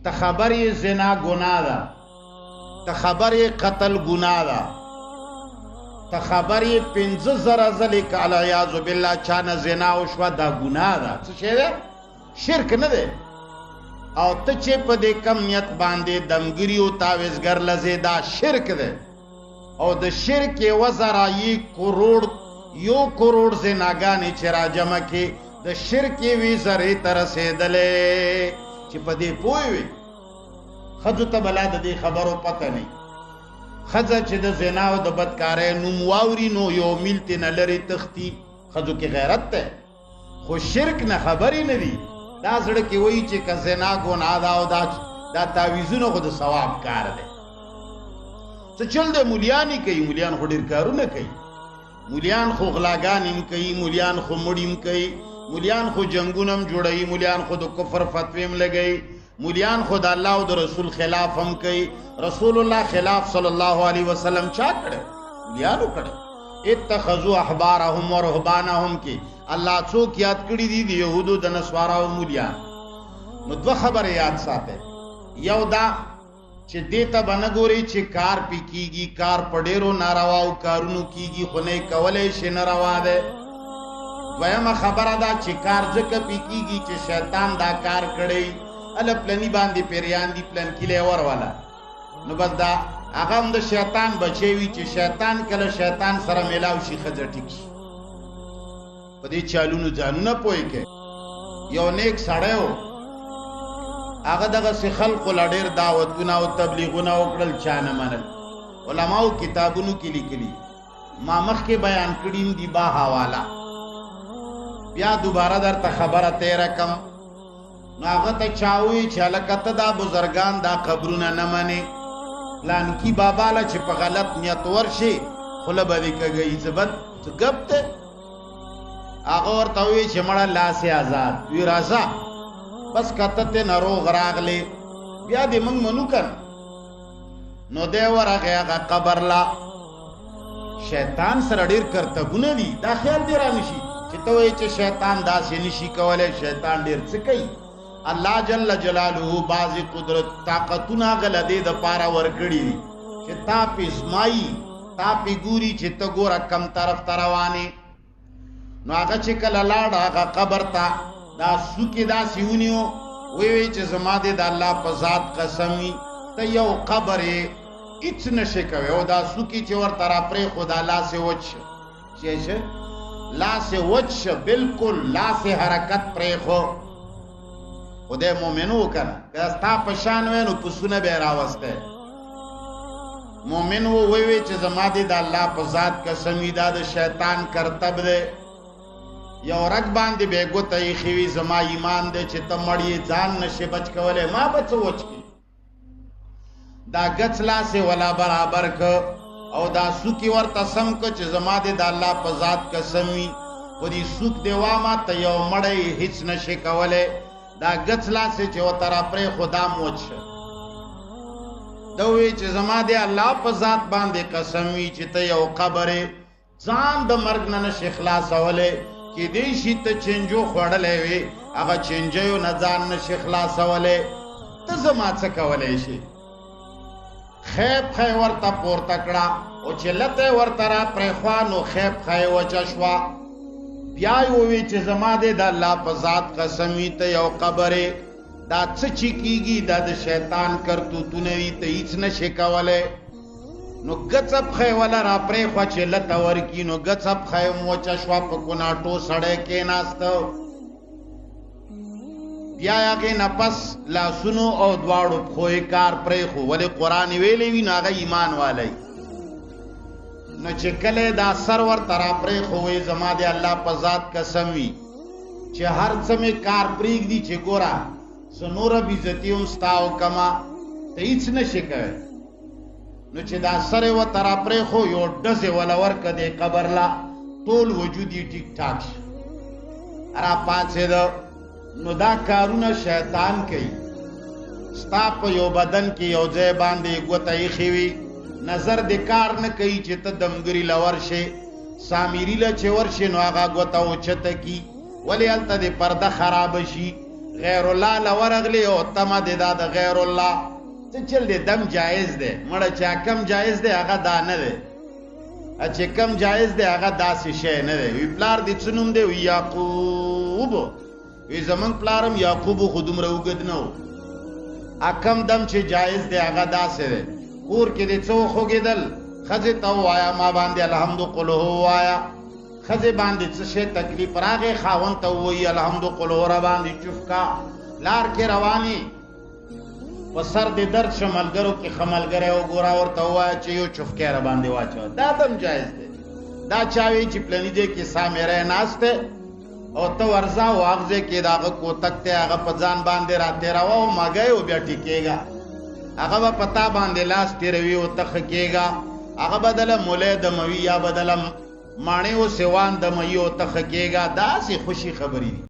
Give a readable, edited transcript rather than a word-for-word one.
ته خبر یې زنا ګناه ده، ته خبر یې قتل ګناه ده، ته خبر یې 5000 ځلې که العیاذ بالله چا نه زنا وشوه دا ګناه ده. څه شی ده؟ شرک نه دی. او ته چې په دې کم نیت باندې دمګري او تاویزګر لځې دا شرک دی. او د شرک یوه ذره یې کروړ 1 کروړ زناګانې چې راجمع کې د شرک یوې ذرې ته رسېدلی چې په دې پوه وي. ښځو ته به لا د دې خبرو پته نه وي. ښځه چې د زنا او د بدکارۍ نوم واوري نو یو میل ترې نه لرې تښتي. ښځو کې غیرت دی خو شرک نه خبرې نه دي. دا زړه کې وایي چې که زنا ګناه ده او دا تعویذونه خو د ثواب کار دی. څه چل دی؟ مولیان یې کوي. مولیان خو ډېر کارونه کوي. مولیان خو غلاګانې هم کوي، مولیان خو مړي هم کوي، مولیان خو جنګونه هم جوړوي، مولیان خو د کفر فتوې هم لګوي، مولیان خو د الله او د رسول خلاف هم کوي. رسول الله خلاف صلی الله علیه وسلم چا کړی؟ مولیانو کړی. اتخذوا احبارهم ورهبانهم کې الله څوک یاد کړي دي؟ د یهودو د نصاراو مولیان. نو دوه خبرې یاد ساته. یو دا چې دې ته به نه ګورې چې کار پې کېږي، کار په ډېرو نارواو کارونو کېږي خو نه یې کولی شي، نه روا دی. دویمه خبره ده چې کار ځکه پې کېږي چې شیطان دا کار کړی، هله پلني باندې پیریان دي، پلنکي له یې وروله، نو بس دا هغه هم د شیطان بچی وي چې شیطان کله شیطان سره میلاو شي ښځه ټیک شي. په دې چالونو ځانونه پوه کړئ. یو نیک سړی و، هغه دغسې خلقو له ډېر دعوتونه او تبلیغونه وکړل، چا نه منل. علماو کتابونو کې لیکلي، ما مخکې بیان کړي هم دي با حواله، بیا دوباره درته خبره تېره کم. نو هغه ته چا وویل چې هلکه ته دا بزرګان دا قبرونه نه منې، پلانکي بابا له چې په غلط نیت ورشې خوله به دې کږوي، څه بد څه ګپ دی. هغه ورته وویل چې مړه لاس یې ازاد وي، راځه بس که ته ترې نه روغ راغلې بیا دې موږ منو که نه. نو دی ورغی هغه قبر له. شیطان سره ډېر کرتبونه دي، دا خیال دې را نشي چې ته وایې چې شیطان داسې نشي کولی. شیطان ډېر څه کوي. الله جل جلاله بعضې قدرت طاقتونه هغه له دې دپاره ورکړي دي چې تا پې زمایي، تا پې ګوري چې ته ګوره کم طرف ته روان یې. نو هغه چې کله لاړ هغه قبر ته، دا سوکې داسې ونیو، ویې ویل چې زما دې د الله په ذات قسم وي، ته یو قبر یې هیڅ نشې کوی. او دا سوکې چې ورته راپرېښود، دا لاس یې وچ شه، چې شه لاس یې وچ شه، بالکل لاس یې حرکت پرېښو. خو دی مؤمن و که نه، که ستا په شان وی نو پسونه به یې راوستی. مؤمن و، وی وی چې زما دې د الله په ذات قسم وي، دا د شیطان کرتب دی. یو رګ باندې به یې ګوته ایښې وي، زما ایمان دی چې ته مړ یې، ځان نشې بچ کولی، ما به څه وچ کړي. دا ګڅ لاس یې ولا برابر که او دا سوک یې ورته سم که چې زما دې د الله په ذات قسم وي، په دې سوک دې وامه، ته یو مړی یې هیڅ نشې کولی. دا ګڅ لاس یې چې ورته راپرېښود، دا هم وچ شه. ده وویل چې زما دې الله په ذات باندې قسم وي چې ته یو قبر یې، ځان د مرګ نه نشې خلاصولی. کېدای شي ته چینجو خوړلی وي، هغه چینجیو نه ځان نشې خلاصولی، ته زما څه کولی شې؟ ښی پښه یې ورته پورته کړه او چې لته یې ورته را پرېښوه نو ښی پښه یې وچه شوه. بیا یې وویل چې زما دې د الله په ذات قسم وي، ته یو قبر یې، دا څه چې کېږي دا د شیطان کرتوتونه دي، ته هیڅ نشې کولی. نو ګڅه پښه یې وله را پرېښوه چې لته ورکړي، نو ګڅه پښه یې هم وچه شوه، په کوناټو سړی کېناسته. بیا یې هغې نه پس لاسونو او دواړو پښو یې کار پرېښو، ولې قرآن یې ویلی وي نو هغه ایمان والی. نو چې کله یې دا سر ورته را پرېښو، وایي زما دې الله په ذات قسم وي چې هر څه مې کار پرېږدي چې ګوره زه نوره بېعزتي هم ستا وکړمه، ته هیڅ نه شې کوی. نو چې دا سر یې ورته را پرېښو، یو ډز یې وله ورکړه دې قبر له، ټول وجود یې ټیک ټاک شو، را پاڅېده. نو دا کارونه شیطان کوي. ستا په یو بدن کې یو ځای باندې ګوته ایښې وي، نظر دې کار نه کوي چې ته دمګري له ورشې، سامیري له چې ورشې نو هغه ګوته اوچته کي، ولې هلته دې پرده خرابه شي. غیر الله له ورغلې او تمه دې دا د غیر الله څه چل دی؟ دم جایز دی مړه، چې کم جایز دی هغه دا نه دی، چې کم جایز دی هغه داسې شی نه دی. وی پلار دې څه نوم دی؟ وی یعقوب. وی زمونږ پلار هم یعقوب خو دومره اوږد نه و. کم دم چې جایز دی هغه داسې دی. کور کې دې څه وخوږېدل، ښځې ته ووایه ما باندې الحمد قل هو ووایه. ښځې باندې څه شی تکلیف راغی، خاوند ته ووایي الحمد قل هو را باندې چوف کا. لار کې روانې په سر دې درد شه، ملګرو کې ښه ملګری وګوره، ورته ووایه چې یو چوفکی را باندې واچوه، دا دم جایز دی. دا چا وایي چې پلني ځای کې سامری ناست دی او ته ورځه او هغه ځای کې د هغه کوتک دی، هغه په ځان باندې را تېروه او مږی او بیا ټیکېږه، هغه به په تا باندې لاس تېروي او ته ښه کېږه، هغه به دله مولی دموي یا به دله ماڼې او سیوان دموي او ته ښه کېږه. داسې خوشي خبرې دي.